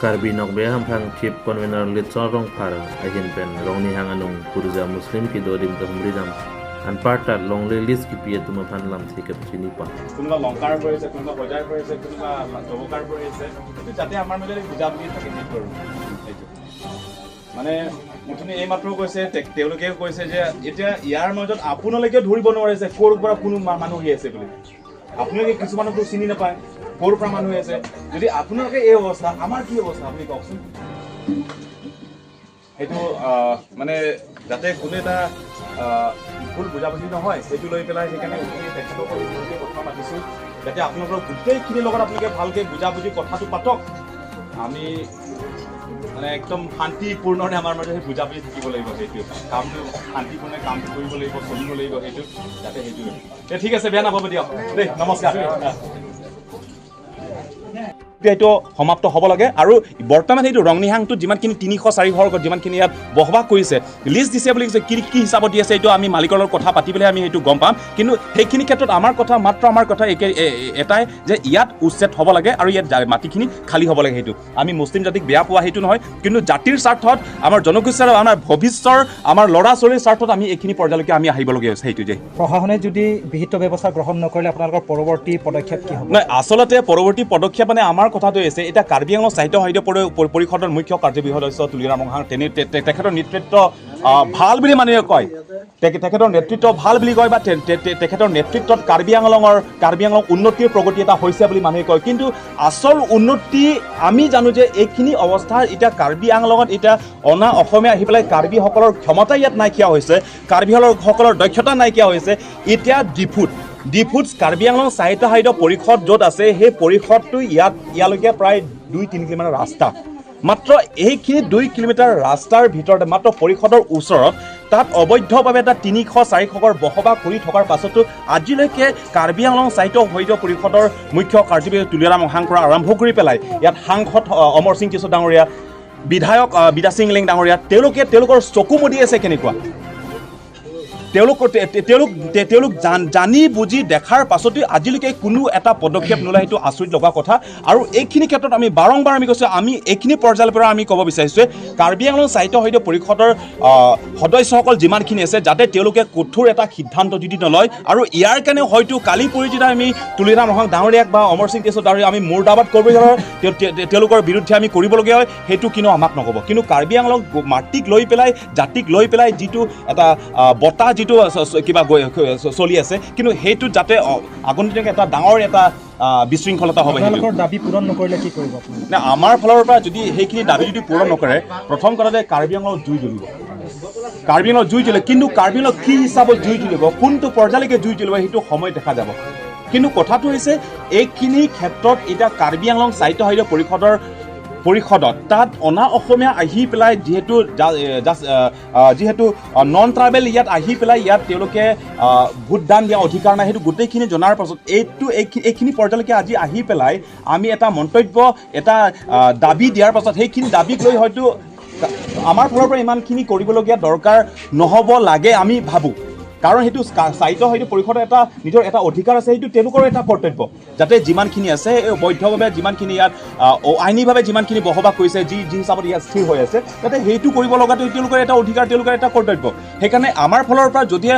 Karbi nokbe hamphang Chief Convener Litson Rongphar ahin pen Rongnihang anung Kurja Muslim ki dorim ta humridam an partat longle list ki pi tuma phan lam thikap chini pa। কোনোবা লংকাৰ পৰিছে, কোনোবা হোজাই পৰিছে, কোনোবা ডবকাৰ পৰিছে। সেইটো যাতে আমাৰ মাজত বুজাবুজি থাকে, সেইটো আৰু সেইটো মানে মুঠতে এইমাত্ৰ কৈছে, তেওঁলোকেও কৈছে যে এতিয়া ইয়াৰ মাজত আপোনালোকেও ধৰিব নোৱাৰিছে ক'ৰ পৰা কোনো মানুহ আহি আছে বুলি। আপোনালোকে কিছুমানকতো চিনি নাপায় ক'ৰ পৰা মানুহ আহি আছে। যদি আপোনালোকে এই অৱস্থা, আমাৰ কি অৱস্থা আপুনি কওকচোন। সেইটো মানে যাতে কোনো এটা ভুল বুজাবুজি নহয়, সেইটো লৈ পেলাই সেইকাৰণে উঠি তেখেতক ভালকৈ কথা পাতিছোঁ, যাতে আপোনালোকৰ গোটেইখিনিৰ লগত আপোনালোকে ভালকৈ বুজাবুজি কথাটো পাতক। আমি মানে একদম শান্তিপূৰ্ণৰে আমাৰ মাজত সেই বুজাবুজি থাকিব লাগিব। সেইটো কামটো শান্তিপূৰ্ণে কামটো কৰিব লাগিব, চলিব লাগিব, সেইটো যাতে সেইটোৱে। ঠিক আছে, বেয়া নাপাব দিয়ক দেই, নমস্কাৰ। সেইটো সমাপ্ত হ'ব লাগে। আৰু বৰ্তমান সেইটো ৰংনিহাংটোত যিমানখিনি 300-400 যিমানখিনি ইয়াত বসবাস কৰিছে, লিষ্ট দিছে বুলি কৈছে, কি কি হিচাপত দি আছে এইটো আমি মালিকৰ লগত কথা পাতি পেলাই আমি সেইটো গম পাম। কিন্তু সেইখিনি ক্ষেত্ৰত আমাৰ কথা মাত্ৰ আমাৰ কথা একে এটাই যে ইয়াত উচ্ছেদ হ'ব লাগে আৰু ইয়াত মাটিখিনি খালী হ'ব লাগে। সেইটো আমি মুছলিম জাতিক বেয়া পোৱা সেইটো নহয়, কিন্তু জাতিৰ স্বাৰ্থত, আমাৰ জনগোষ্ঠীৰ, আমাৰ ভৱিষ্যৰ, আমাৰ ল'ৰা ছোৱালীৰ স্বাৰ্থত আমি এইখিনি পৰ্যায়লৈকে আমি আহিবলগীয়া হৈছে সেইটো যে প্ৰশাসনে যদি বিহিত ব্যৱস্থা গ্ৰহণ নকৰিলে আপোনালোকৰ পৰৱৰ্তী পদক্ষেপ কি হ'ব? নাই, আচলতে পৰৱৰ্তী পদক্ষেপ মানে আমাৰ কথাটো হৈছে, এতিয়া কাৰ্বি আংলং সাহিত্য সাহিত্য পৰিষদৰ মুখ্য কাৰ্যবাহী সদস্য তুলিৰাম ৰংহাং, তেখেতৰ নেতৃত্ব ভাল বুলি মানুহে কয়, তেখেতৰ নেতৃত্ব ভাল বুলি কয় বা তেখেতৰ নেতৃত্বত কাৰ্বি আংলং উন্নতিৰ প্ৰগতি এটা হৈছে বুলি মানুহে কয়। কিন্তু আচল উন্নতি আমি জানো যে এইখিনি অৱস্থা এতিয়া কাৰ্বি আংলঙত এতিয়া অনা অসমীয়া আহি পেলাই কাৰ্বিসকলৰ ক্ষমতা ইয়াত নাইকিয়া হৈছে, কাৰ্বিসকলৰ দক্ষতা নাইকিয়া হৈছে। এতিয়া ডিফুত কাৰ্বি আংলং সাহিত্য সাহিত্য পৰিষদ য'ত আছে, সেই পৰিষদটো ইয়াত ইয়ালৈকে প্ৰায় 2-3 কিলোমিটাৰ ৰাস্তা মাত্ৰ। এইখিনি 2 কিলোমিটাৰ ৰাস্তাৰ ভিতৰতে মাত্ৰ পৰিষদৰ ওচৰত তাত অবৈধভাৱে এটা 300-400 ঘৰ বসবাস কৰি থকাৰ পাছতো আজিলৈকে কাৰ্বি আংলং সাহিত্য সাহিত্য পৰিষদৰ মুখ্য কাৰ্যবাহী তুলিৰাম ৰংহাং পৰা আৰম্ভ কৰি পেলাই ইয়াত সাংসদ অমৰ সিং কিশোৰ ডাঙৰীয়া, বিধায়ক বিদাসিং লেং ডাঙৰীয়া, তেওঁলোকে তেওঁলোকৰ চকু মুদি আছে। কেনেকুৱা তেওঁলোক তেওঁলোক তেওঁলোক জানি বুজি দেখাৰ পাছতো আজিলৈকে কোনো এটা পদক্ষেপ নোলায়, সেইটো আচৰিত লগা কথা। আৰু এইখিনি ক্ষেত্ৰত আমি বাৰম্বাৰ আমি কৈছোঁ, আমি এইখিনি পৰ্যায়ৰ পৰা আমি ক'ব বিচাৰিছোঁ, কাৰ্বি আংলং সাহিত্য সাহিত্য পৰিষদৰ সদস্যসকল যিমানখিনি আছে, যাতে তেওঁলোকে কঠোৰ এটা সিদ্ধান্ত যদি নলয় আৰু ইয়াৰ কাৰণে হয়তো কালি পৰি যেতিয়া আমি তুলিৰাম ৰংহাং ডাঙৰীয়াক বা অমৰ সিং তেজৰ ডাঙৰীয়া আমি মুৰ্দাবাদ কৰিবলগীয়া হয়, তেওঁলোকৰ বিৰুদ্ধে আমি কৰিবলগীয়া হয়, সেইটো কিন্তু আমাক নক'ব। কিন্তু কাৰ্বি আংলং মাটিক লৈ পেলাই, জাতিক লৈ পেলাই যিটো এটা বতাহ যিটো কিবা চলি আছে, কিন্তু সেইটো যাতে আগন্তুক দিনত এটা ডাঙৰ এটা বিশৃংখলতা হ'ব সেইটো। আপোনালোকৰ দাবী পূৰণ নকৰিলে কি কৰিব আপোনালোকে? নে, আমাৰ ফালৰ পৰা যদি সেইখিনি দাবী যদি পূৰণ নকৰে, প্ৰথম কথাতে কাৰ্বি আংলঙত জুই জ্বলিব। কাৰ্বি আংলঙত জুই জ্বলিব, কিন্তু কাৰ্বি আংলঙত কি হিচাপত জুই জ্বলিব, কোনটো পৰ্যায়লৈকে জুই জ্বলিব, সেইটো সময়ত দেখা যাব। কিন্তু কথাটো হৈছে, এইখিনি ক্ষেত্ৰত এতিয়া কাৰ্বি আংলং সাহিত্য সাহিত্য পৰিষদত তাত অনা অসমীয়া আহি পেলাই যিহেতু যিহেতু নন ট্ৰাইবেল ইয়াত আহি পেলাই ইয়াত তেওঁলোকে ভোটদান দিয়া অধিকাৰ নাই, সেইটো গোটেইখিনি জনাৰ পাছত এইটো এইখিনি পৰ্যায়লৈকে আজি আহি পেলাই আমি এটা মন্তব্য, এটা দাবী দিয়াৰ পাছত সেইখিনি দাবীক লৈ হয়তো আমাৰ ফালৰ পৰা ইমানখিনি কৰিবলগীয়া দৰকাৰ নহ'ব লাগে আমি ভাবোঁ। কাৰণ সেইটো সাহিত্য সাহিত্য পৰিষদৰ এটা নিজৰ এটা অধিকাৰ আছে, সেইটো তেওঁলোকৰো এটা কৰ্তব্য, যাতে যিমানখিনি আছে এই বৈধভাৱে যিমানখিনি ইয়াত আইনীভাৱে যিমানখিনি বসবাস কৰিছে, যি যি হিচাপত ইয়াত স্থিৰ হৈ আছে, যাতে সেইটো কৰিব লগাটো তেওঁলোকৰ এটা অধিকাৰ, তেওঁলোকৰ এটা কৰ্তব্য। সেইকাৰণে আমাৰ ফালৰ পৰা যদি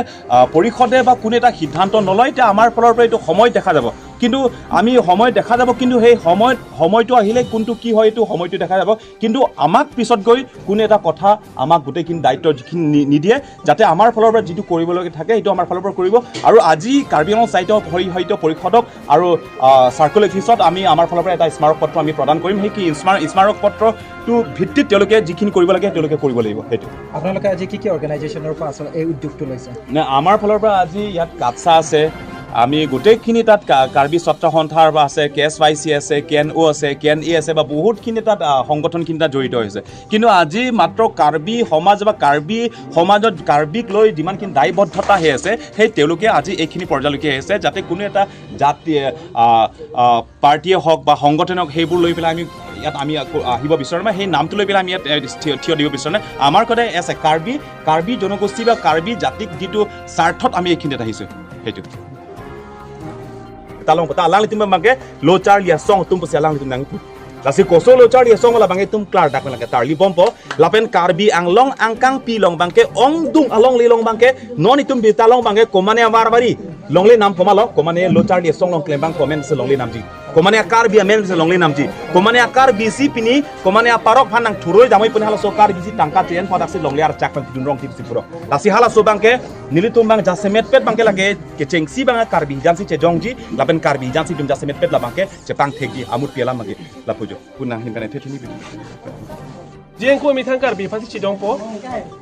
পৰিষদে বা কোনো এটা সিদ্ধান্ত নলয়, তেতিয়া আমাৰ ফালৰ পৰা এইটো সময়ত দেখা যাব। কিন্তু আমি সময়ত দেখা যাব, কিন্তু সেই সময়ত সময়টো আহিলে কোনটো কি হয়, এইটো সময়টো দেখা যাব। কিন্তু আমাক পিছত গৈ কোনো এটা কথা আমাক গোটেইখিনি দায়িত্ব যিখিনি নিদিয়ে, যাতে আমাৰ ফালৰ পৰা যিটো কৰিবলগীয়া থাকে সেইটো আমাৰ ফালৰ পৰা কৰিব। আৰু আজি কাৰ্বি আংলং সাহিত্য সাহিত্য পৰিষদক আৰু চাৰ্কল অফিচত আমি আমাৰ ফালৰ পৰা এটা স্মাৰক পত্ৰ আমি প্ৰদান কৰিম। সেই কি স্মাৰক পত্ৰটোৰ ভিত্তিত তেওঁলোকে যিখিনি কৰিব লাগে তেওঁলোকে কৰিব লাগিব সেইটো। আপোনালোকে আজি কি কি অৰ্গেনাইজেশ্যনৰ পৰা আচলতে এই উদ্যোগটো লৈছে? নে, আমাৰ ফালৰ পৰা আজি ইয়াত কাটছা আছে, আমি গোটেইখিনি তাত কাৰ্বি ছাত্ৰ সন্থাৰ পৰা আছে, কে এছ ৱাই চি আছে, কে এন অ' আছে, কে এন ই আছে, বা বহুতখিনি তাত সংগঠনখিনি তাত জড়িত হৈছে। কিন্তু আজি মাত্ৰ কাৰ্বি সমাজ বা কাৰ্বি সমাজত কাৰ্বিক লৈ যিমানখিনি দায়বদ্ধতা হৈ আছে, সেই তেওঁলোকে আজি এইখিনি পৰ্যায়লৈকে আহিছে, যাতে কোনো এটা জাতি পাৰ্টীয়ে হওক বা সংগঠনে হওক, সেইবোৰ লৈ পেলাই আমি ইয়াত আমি আকৌ আহিব বিচৰা নাই, সেই নামটো লৈ পেলাই আমি ইয়াত থিয় দিব বিচৰা নাই। আমাৰ কথা আছে কাৰ্বি কাৰ্বি জনগোষ্ঠী বা কাৰ্বি জাতিক যিটো স্বাৰ্থত আমি এইখিনিত আহিছোঁ সেইটো। Talong ta lang litim mangke lo char lia song tum sia lang litim nang Lasi koso lo char song la bangke tum klar dak lang ke tarli bompo lapen Karbi Anglong angkang pi long bangke ong dung along li long bangke non itum bita long bangke komane amar bari longle nam komalo komane lo char song long klembang komen se longle namji komane Karbi amen se longle namji komane Karbi si pini komane parok phanang thuroi jamoi puni hala so Karbi si tangka tien padak se longle ar chak pang tidun rong tip si puro lasi hala so bangke nilitum bang jasemet pet bangke lage ke chengsi bang Karbi jansi che jongji lapen Karbi jansi dum jasemet pet la bangke che pang thegi amut piela mage la pujo punang himkane thethini bi Jeng ko mithang Karbi phasi chidongpo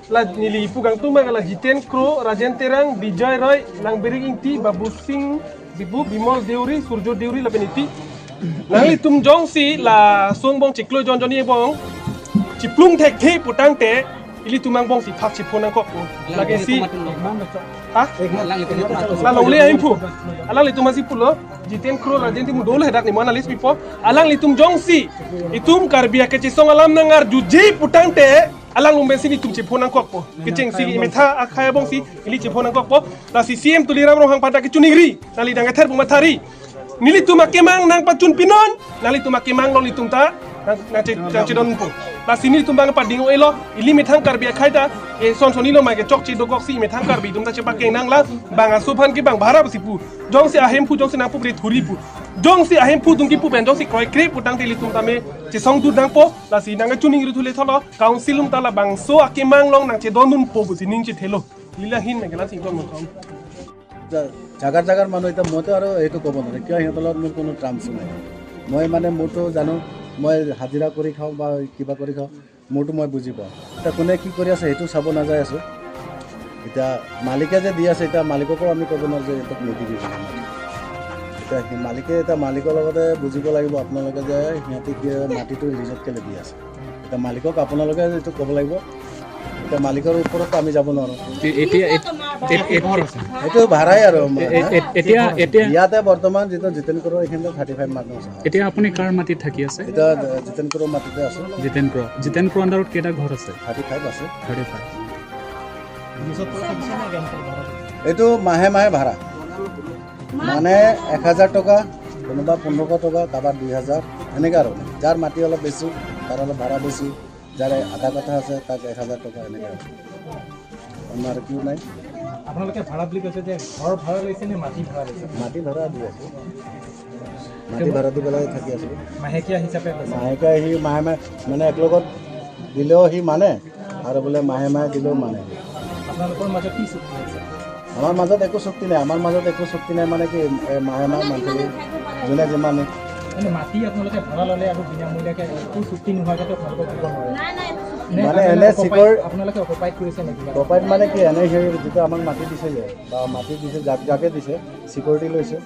la nili pugang tuma la Jiten Kro Rajen Terang Bijoy Roy Langberi Ingti Babu Singh Bibu Bimol Deuri Surjo Deuri la peniti Langli tumjong si la songbong chiklo jon joni bong chiplung thek the putang te ili tumang bong si thak chiphonang ko lage si ha la longle aim phu alang li tumasi pulo Jiten Kro Rajen ti mudol hedak ni mana list pipo alang li tum jong si itum Karbi ke chisong alam nangar juji putang te alang lumben si itum chiphonang ko po ke cheng si imetha akhaya bong si ili chiphonang ko po la si CM Tuliram Ronghang pada ke chuningri nali dang ther bumathari nili tumakemang nang pachun pinon nali tumakemang long litum ta nang che don po la sini tumbang pa dingo elo ili methang Karbi khaita e son soni lo ma ke chok chi dogok si methang Karbi tum ta che pa ke nang la bang asu phan ki bang bhara sipu jong si ahem phu jong si nang pu ri thuri pu jong si ahem phu dung ki pu ben jong si kroi kre putang te li tum ta me che song du dang po la si nang chuning ri thule tholo council um ta la bang so akemang long nang che don dun po bu si ning che thelo lila hin me gela sing don mo জাগাৰ জাগাৰ মানুহ এতিয়া মইতো আৰু সেইটো ক'ব নোৱাৰোঁ কিয় সিহঁতৰ লগত মোৰ কোনো ট্ৰামছো নাই। মই মানে মোৰতো জানো, মই হাজিৰা কৰি খাওঁ বা কিবা কৰি খাওঁ, মোৰতো মই বুজি পাওঁ। এতিয়া কোনে কি কৰি আছে সেইটো চাব নাযায় আছোঁ। এতিয়া মালিকে যে দি আছে, এতিয়া মালিককো আমি ক'ব নোৱাৰোঁ যে এইটোক নিদিবি বুলি। এতিয়া সেই মালিকে এতিয়া মালিকৰ লগতে বুজিব লাগিব আপোনালোকে যে সিহঁতে কি মাটিটো ৰিজত কেলৈ দি আছে। এতিয়া মালিকক আপোনালোকে এইটো ক'ব লাগিব। এতিয়া মালিকৰ ওপৰতো আমি যাব নোৱাৰোঁ। সেইটো ভাড়াই আৰু ইয়াতে বৰ্তমান যিটো জিতেন ক্ৰ এইখিনিতে 35 মানুহ আছে। এতিয়া আপুনি কাৰ মাটিত থাকি আছে? এতিয়া জিতেন ক্ৰ মাটিতে আছোঁ। জিতেন ক্ৰ, জিতেন ক্ৰ আণ্ডাৰত কেইটা ঘৰ আছে? 35 আছে। 35। এইটো মাহে মাহে ভাড়া, মানে 1000 টকা, কোনোবা 1500 টকা, কাৰোবাৰ 2000, এনেকৈ আৰু। যাৰ মাটি অলপ বেছি তাৰ অলপ ভাড়া বেছি, যাৰ আধা কথা আছে তাক 1000 টকা, এনেকৈ আৰু। আমাৰ কিয় নাই। আপোনালোকে ভাড়া বুলি কৈছে যে ঘৰ ভাড়া লৈছে নে মাটি ভাড়া লৈছে? মাটি ভাড়া দি আছোঁ, মাটি ভাড়া দি পেলাই থাকি আছোঁ। মাহেকীয়া হিচাপে লৈছে? মাহেকীয়া সি মাহে মাহে মানে একলগত দিলেও সি মানে, আৰু বোলে মাহে মাহে দিলেও মানে। আপোনালোকৰ মাজত কি চুক্তি হৈছে? আমাৰ মাজত একো চুক্তি নাই। আমাৰ মাজত একো চুক্তি নাই মানে কি মাহে মাহে মান্থলি যোনে যিমানে মানে মাটি আপোনালোকে ভাড়া ল'লে আৰু বিনামূলীয়াকৈ একো চুক্তি নোহোৱাকৈ আপোনালোকক দিব নোৱাৰে। মানে এনে চিকৰ আপোনালোকে অকুপাইড কৰিছে নেকি? অকুপাইড মানে কি, এনে সেই যিটো আমাক মাটি দিছে যে বা মাটি দিছে যাক যাকে দিছে চিকিউৰিটি লৈছে,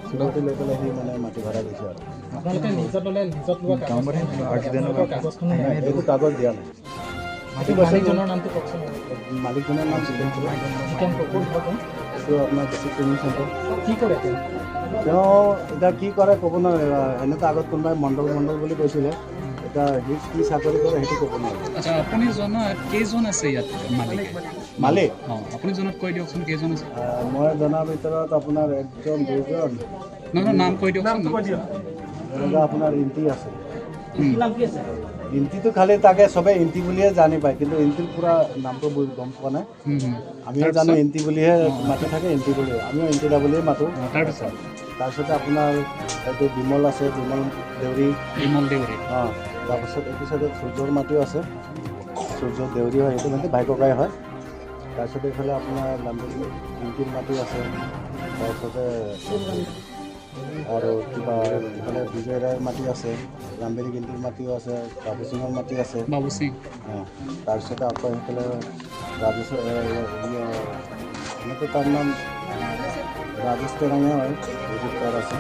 চিকিউৰিটি লৈ পেলাই সি মানে মাটি ভাড়া দিছে। আৰু আপোনালোকে নিজত ল'লে নিজত লোৱা কাগজখন এইটো কাগজ দিয়া নাই। মালিকজনৰ নামটো কওকচোন। মালিকজনৰ নাম জিতেন ক্ৰ। জিতেন ক্ৰ ক'ত ঘৰ? এইটো আপোনাৰ ডিষ্ট্ৰিক্ট ট্ৰেইনিং চেণ্টাৰ। কি কৰে তেওঁ? তেওঁ এতিয়া কি কৰে ক'ব নোৱাৰে। এনেতো আগত কোনোবাই মণ্ডল মণ্ডল বুলি কৈছিলে, এতিয়া সি কি চাকৰি কৰে সেইটো ক'ব নোৱাৰে। আচ্ছা, আপুনি জনাত কেইজন আছে ইয়াত মালিক? মালিক অঁ, আপুনি জনাত কৈ দিয়কচোন কেইজন আছে। মই জনাৰ ভিতৰত আপোনাৰ একজন দুজন, নহয় নাম কৈ দিয়কচোন। এনেকুৱা আপোনাৰ ইণ্টি আছে। ইণ্টিটো খালি তাকে চবে ইণ্টি বুলিয়ে জানি পায়, কিন্তু ইণ্টিৰ পূৰা নামটো গম পোৱা নাই। আমিও জানো ইণ্টি বুলিহে মাতি থাকে, ইণ্টি বুলি আমিও ইণ্টি দা বুলিয়ে মাতোঁ। তাৰপিছতে আপোনাৰ এইটো বিমল আছে, বিমল দেউৰী। বিমল দেউৰী। অঁ, তাৰপিছত এইটো চাইডত সূৰ্যৰ মাটিও আছে, সূৰ্য দেউৰী হয়, সেইটো মানে ভাই ককাই হয়। তাৰপিছত এইফালে আপোনাৰ ইণ্টিৰ মাটি আছে। তাৰপিছতে আৰু কিবা এইফালে বিজয় ৰায়ৰ মাটি আছে, ৰামবেৰী গিন্তিৰ মাটিও আছে, বাবু সিঙৰ মাটি আছে, বাবু সিং। অঁ, তাৰপিছতে আকৌ সেইফালে ৰাজেশ, এনেকৈ তাৰ নাম ৰাজেশ তেৰাঙে হয়, এইটো তাৰ আছে,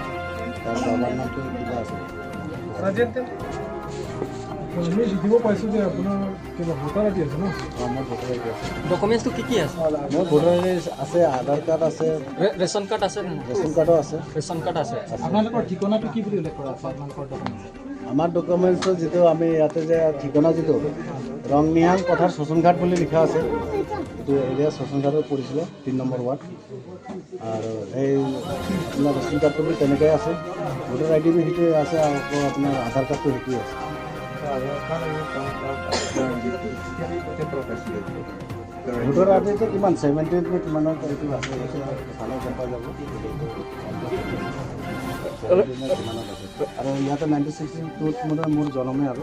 তাৰ বাবাৰ নামটো কিবা আছে। আমি দেখিব পাইছোঁ যে আপোনাৰ কিবা ভোটাৰ আইডি আছে ন? অঁ, মোৰ ভোটাৰ আইডি আছে। ডকুমেণ্টছটো কি কি আছে? মোৰ ভোটাৰ আইডি আছে, আধাৰ কাৰ্ড আছে, ৰেচন কাৰ্ড আছে, ৰেচন কাৰ্ডো আছে। ৰেচন কাৰ্ড আছে। আপোনালোকৰ ঠিকনাটো কি বুলি উল্লেখ কৰা আছে আপোনালোকৰ ডকুমেণ্টছ? আমাৰ ডকুমেণ্টছটো যিটো আমি ইয়াতে যে ঠিকনা যিটো ৰংনিহাং পথাৰ শোচনঘাট বুলি লিখা আছে, এইটো এইটো এৰিয়া শ্মশানঘাটত পৰিছিলে, 3 নম্বৰ ৱাৰ্ড। আৰু এই আপোনাৰ ৰেচন কাৰ্ডটো বি তেনেকুৱাই আছে, ভোটাৰ আই ডি বি সেইটোৱে আছে, আকৌ আপোনাৰ আধাৰ কাৰ্ডটো সেইটোৱে আছে। ভোটাৰ আই ডিটো কিমান 70 নে কিমানত এইটো আছে, এইটো চালে গম পাই যাব 70 নে কিমানত আছে। আৰু ইয়াতে 1962ত মানে মোৰ জন্মে আৰু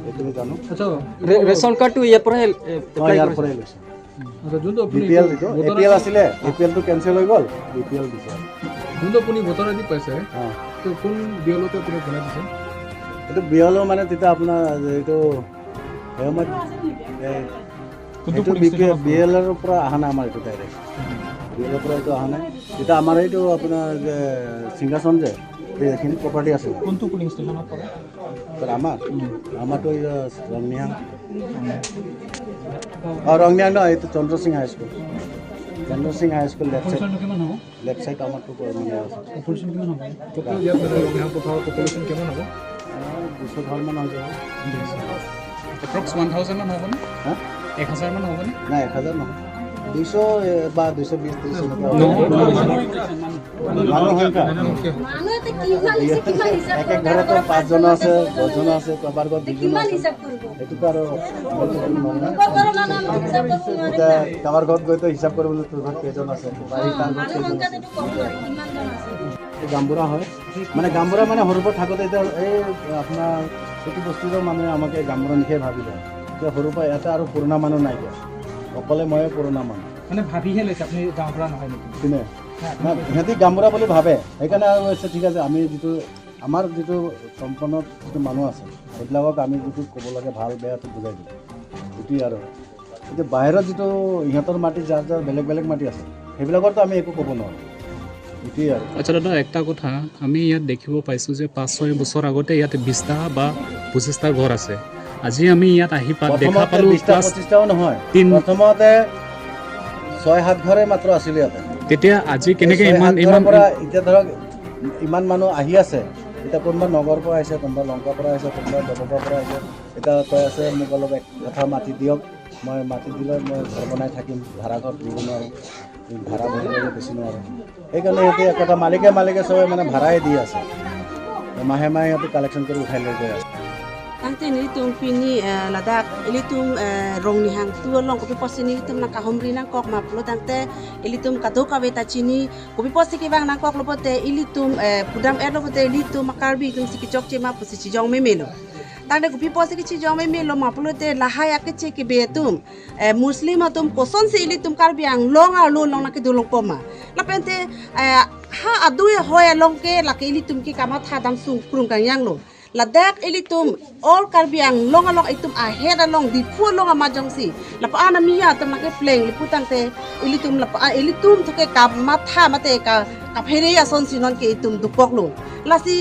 এইটোৱে জানো। ৰেচন কাৰ্ডটো ইয়াৰ পৰাই অঁ, ইয়াৰ পৰাই লৈছোঁ। বি পি এল, এইটো এ পি এল আছিলে, এ পি এলটো কেঞ্চেল হৈ গ'ল, বি পি এল দিছে। যোনটো আপুনি ভোটাৰ আইডি পাইছে, অঁ। তো কোন বিএলঅ'তে আপুনি বনাই দিছে? এইটো বিএলঅ' মানে তেতিয়া আপোনাৰ এইটো সেই সময়ত কোনটো এইটো পুলিং বি পি ষ্টেচনত? বি এল এৰ পৰা অহা নাই আমাৰ এইটো, ডাইৰেক্ট বি এলৰ পৰা এইটো অহা নাই। তেতিয়া আমাৰ এইটো আপোনাৰ যে সিংহাসন যে এইখিনি প্ৰপাৰ্টি আছিল। কোনটো পুলিং ষ্টেচনত পৰে? তাৰ আমাৰতো এই ৰংনিহাং, অঁ, ৰংনিহাং নহয়, এইটো Chandrasing high school, Chandrasing high school left side. পপুলেশ্যনটো কিমান হ'ব? লেফ্ট চাইড আমাৰটো মানে আছে। পপুলেশ্যন কিমান হ'ব? টোটেল ইয়াত মানে ৰঙিয়া পথাৰৰ পপুলেশ্যন কিমান হ'ব? 200 ঘৰমান হৈ যাব। এপ্ৰক্স 1000মান হ'বনে? হা? 1000মান হ'বনে? নাই, 1000 নহয়, 200 বা 220, 30 এনেকুৱা হ'ব। মানুহ সংখ্যা মানুহ এটা কিমান হৈছে, কিমান হিচাপ এক এক কৰিব? ঘৰতো পাঁচজন আছে, 10জন আছে, কাৰোবাৰ ঘৰত দুজন কিমান আছে। হিচাপ কৰিব? সেইটোতো আৰু মইতো ক'ব নোৱাৰো না। লোকৰ ঘৰৰ মানুহ আমি হিচাপ কৰিব নোৱাৰিম। এতিয়া কাৰোবাৰ ঘৰত গৈতো হিচাপ কৰিবলৈ তোৰ ঘৰত কেইজন আছে বা এই তাৰ ঘৰত মানুহ কেইজন আছে। সংখ্যাটো ক'ব নোৱাৰি কিমানজন আছে। এই গামবুঢ়া হয়, মানে গামবুঢ়া মানে সৰুৰ পৰা থাকোঁতে এতিয়া এই আপোনাৰ সেইটো বস্তুটো মানুহে আমাকে গামবুঢ়া নিশাই ভাবি লয়। এতিয়া সৰুৰ পৰা ইয়াতে আৰু পুৰণা মানুহ নাইকিয়া, অকলে ময়ে পুৰণা মানুহ। মানে ভাবিহে লৈছে আপুনি গাঁওবুঢ়া নহয় নেকি? কোনে না, সিহঁতি গামবুঢ়া বুলি ভাবে, সেইকাৰণে আৰু কৈছে, ঠিক আছে, আমি যিটো আমাৰ যিটো সম্পন্নত যিটো মানুহ আছে সেইবিলাকক আমি যিটো ক'ব লাগে ভাল বেয়াটো বুজাই দিওঁ, সেইটোৱে। আৰু এতিয়া বাহিৰত যিটো ইহঁতৰ মাটি, যাৰ যাৰ বেলেগ বেলেগ মাটি আছে, সেইবিলাকৰতো আমি একো ক'ব নোৱাৰোঁ, সেইটোৱে আৰু। আচ্ছা দাদা, একটা কথা আমি ইয়াত দেখিব পাইছোঁ যে 5-6 বছৰ আগতে ইয়াত 20টা বা 25টা ঘৰ আছে। আজি আমি ইয়াত আহি দেখা প্ৰথমতে পালোঁ 20টা প্লাছ 25টাও নহয়। তিন প্ৰথমতে 6-7 ঘৰে মাত্ৰ আছিলে ইয়াতে। তেতিয়া আজি কেনেকৈ এই ছয় ইমান সাত ঘৰৰ ইমান পৰা এতিয়া ধৰক ইমান মানুহ আহি আছে। এতিয়া কোনোবা নগৰৰ পৰা আহিছে, কোনোবা লংকাৰ পৰা আহিছে, কোনোবা ডবকাৰ পৰা আহিছে। এতিয়া কৈ আছে, মোক অলপ এক কথা মাটি দিয়ক, মই মাটি দিলে মই ঘৰ বনাই থাকিম, ভাড়া ঘৰত দিব নোৱাৰোঁ, ভাড়া ভৰিবলৈ বেছি নোৱাৰোঁ। সেইকাৰণে সিহঁতে একটা মালিকে মালিকে চবে মানে ভাড়াই দি আছে, মাহে মাহে সিহঁতে কালেকশ্যন কৰি উঠাই লৈ গৈ আছে। Tangte ni tum pini ladak ili tum rong ni hang tu long kopi posi ni tum na kahomri nang kok ma plo tangte ili tum kado kawe ta chini kopi posi ki bang nang kok lopote ili tum pudam er lopote ili tum makarbi tum siki chok che ma posi chi jong me me lo tangte kopi posi ki chi jong me me lo ma plo te lahai ake che ki be tum muslim tum koson se ili tum karbi ang long a lo long na ki dulong poma la pente ha adu hoy long ke la ke ili tum ki kamat ha dam sung krung kang yang lo Ladak ilitum all Karbi Anglong along itum ahead along di pu along amajong si lapa ana miya tam nake pleng liputang te ilitum lapa ilitum toke ka matha mate ka ka phere ason sinon ke itum dupok lo lasi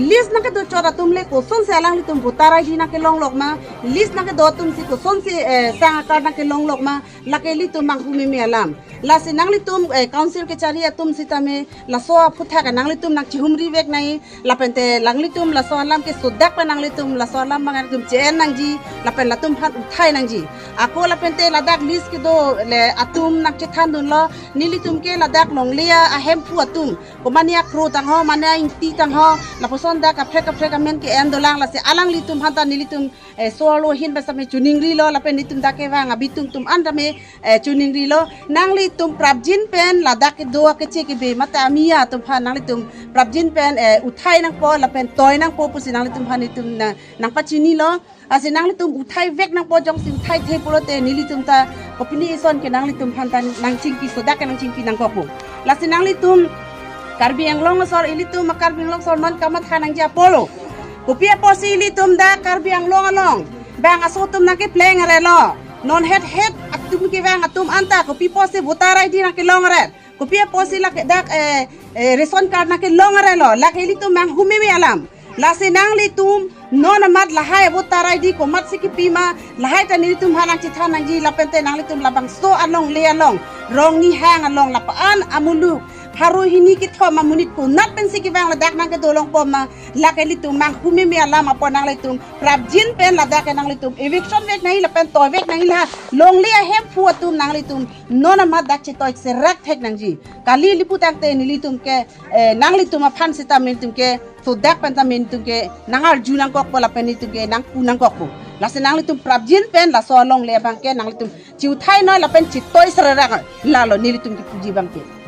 list nake do chora tum le koson se alang litum voter ID nake long lok ma list nake do tum si koson si sang card nake long lok ma lake litum mang humi mi alam lasi nang litum council ke chari atum sitame laso phutha ka nang litum nak chihumri vek nai lapente lang litum laso alam ke sudak pa nang litum laso alam mangan tum chen nang ji lapen latum phan uthai nang ji ako lapente ladak list ke do le atum nak che than dun lo nilitum ke ladak long lia ahem pu atum ko mania kro tang ho mania ingti tang ho laposon da ka phe ka phe ka men ke en dolang la se alang litum hanta nilitum solo hin ba same chuning ri lo lapen litum da ke wa ngabitum tum anda me chuning ri lo nang litum prabjin pen ladak ke do ke che ke be mata amia tum pha nang litum prabjin pen uthai nang po lapen toy nang po pusi nang litum pha nitum na nang pa chini lo ase nang litum uthai vek nang po jong si uthai the polo te nilitum ta kopini ison ke nang litum phan ta nang chingki soda ke nang chingki nang kopu lasi nang litum Karbi Anglong sor ilitum Karbi Anglong sor non kamat hanang ja polo kopia posi ilitum da Karbi Anglong along bang asotum nang ke pleng re lo non head head atum ke bang atum anta kopi posi voter ID nang ke long re kopia posi la ke dak ration card nang ke long re lo la ke ilitum mang humi mi alam lasi nang litum non amat lahai voter ID ko mat siki pima lahai ta nilitum hanang chitha nang ji lapente nang litum labang so along le along rong ni hang along lapaan amulu. Haru hini ki tho ma munit ko nat pen si ki bang la dak nang ke dolong po ma la ke li tum mang humi mi ala ma po nang le tum prabjin pen la dak nang le tum eviction vek nahi la pen toy vek nahi la long le hem phu tum nang le tum nona ma dak che toy se rak thek nang ji kali lipu tang te ni li tum ke nang li tum a phan se ta min tum ke so dak pen ta min tum ke nangar ju nang kok po la pen ni tum ke nang pu nang kok po la se nang li tum prabjin pen la so long le bang ke nang li tum chiu thai noi la pen chi toy sra rak la lo ni li tum ki puji bang ke.